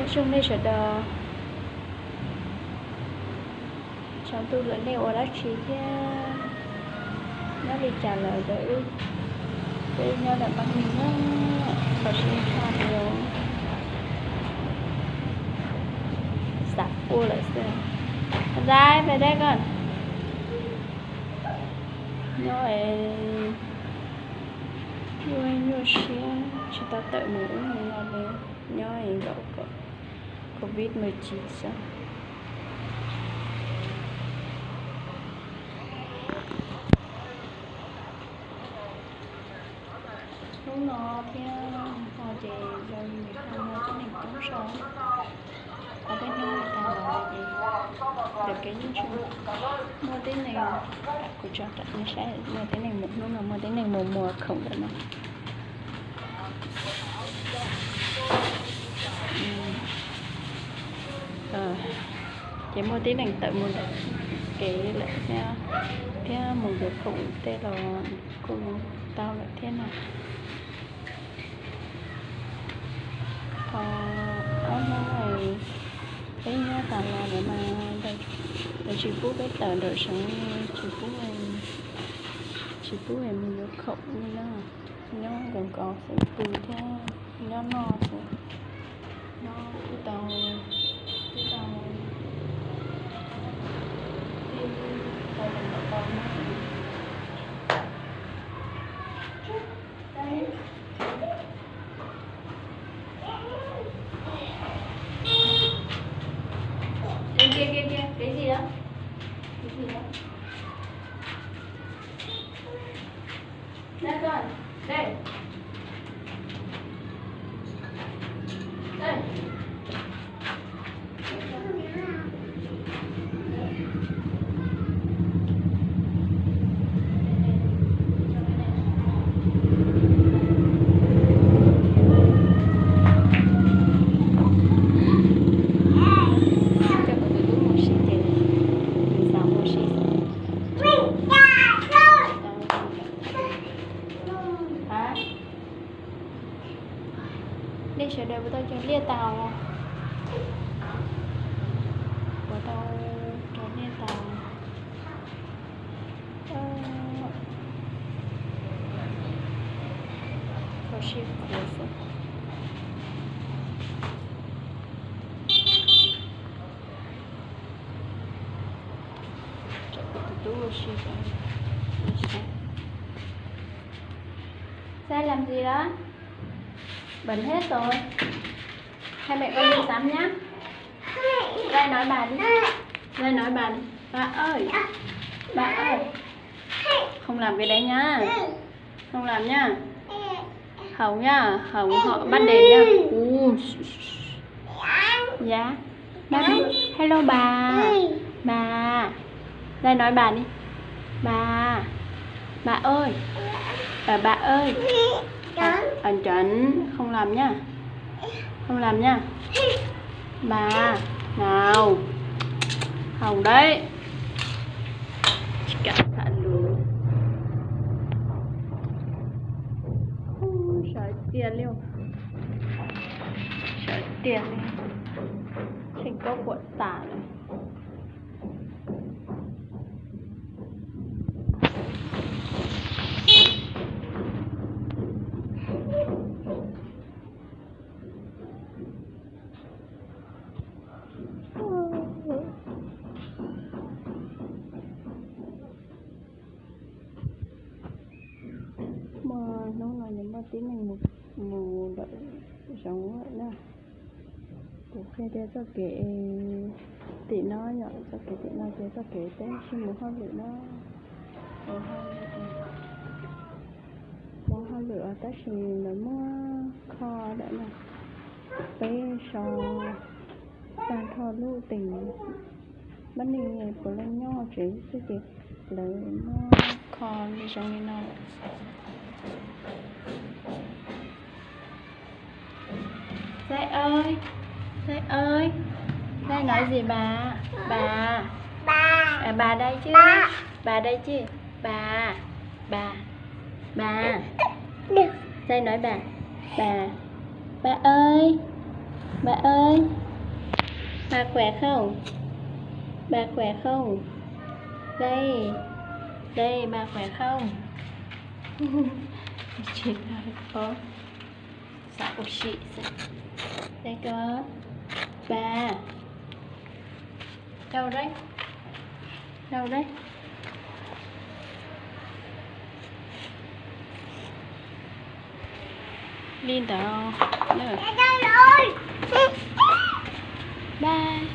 Nyob zoo nej sawv daws, tshav ntuj lawm nej ua dab tsi thiab? Nyob li cas lawm? Ntawm wb, peb nyob ntawm Mab Nis na, thaum sib nrhaj li xav quaj lawm xwb. Dai, về đây con. Nyob es nyuaj nyuaj siab tsis tau tawm mus ub mus no li, nyob es nkaum kom covid mười chín xwb. Hnub no thiab ho ces yog yus ho muaj tib neeg coob zog, ho peb hnub no tag los ces ntawm kev yeej tsis muaj tib neeg, kuv tso rau nej saib, muaj tib neeg mus, hnub no muaj tib neeg mus muag khoom ntawm no. Ces muaj tib neeg tawm mus ntawm kev lawm thiab, thiab mus yuav khoom tej los kuj tau lawm thiab na. Thaum ob hnub peb nyob tas los lawm mas lawv tsis pub peb tawm nraum zoov, tsis pub, tsis pub mus yuav khoom li na. Nyob nkaus nkaus xwb, pw thiab nyob noj xwb. Nyob twb tau, twb tau, twb tau tau tau no. Kia, kia, kia, cái gì đó? Cái gì đó? Đây con, đây. Đây. Coj kuv tus tub mus ua si ces nws xav mus ua si. Nej sawv daws puas tau cog liaj tau? Puas tau cog liaj tau? Kho siab khuav xwb. Tsam kuv tus tub ua si. Sai làm gì đó? Bẩn hết rồi. Hai mẹ con đi tắm nhá. Đây nói bà đi. Đây nói bà đi. Bà ơi. Bà ơi. Không làm cái đấy nhá. Không làm nhá. Không nhá. Không họ bắt đền nhá. Ui. Dạ. Bà đi. Hello bà. Bà. Đây nói bà đi. Bà. Bà ơi. Ờ, bà ơi. Ờ, tránh. Không làm nhá. Không làm nhá. Bà. Nào. Không đấy. Tsis kam tham lus. Sawv tiag li. Sawv tiag li. Tseem koj quaj tas lawm. Mas hnub no nws muaj tib neeg mus, mus ntawm zoov lawm na. Kuv qhia tias txoj kev tim no yom, txoj kev tim no ces txoj kev peb sib mus hauj lwm na. Mus hauj lwm, mus hauj lwm os, tab sis lawv muab kho lawm na. Peb so tag nrho lub teem Mab Nis puav leej nyob tsev xwb ces lawv muab kho li zoo li no lawm. Sếp ơi, sếp ơi, đây nói gì bà? Bà. Bà, bà đây chứ. Bà đây chứ. Bà, bà, bà. Đây nói bà. Bà, bà ơi. Ba ơi, ba khỏe không? Ba khỏe không? Đây, đây, ba khỏe không? Tsis tau, xav ua si xwb. Đây con. Ba. Đâu đấy? Đâu đấy? Li ntawd. Bye.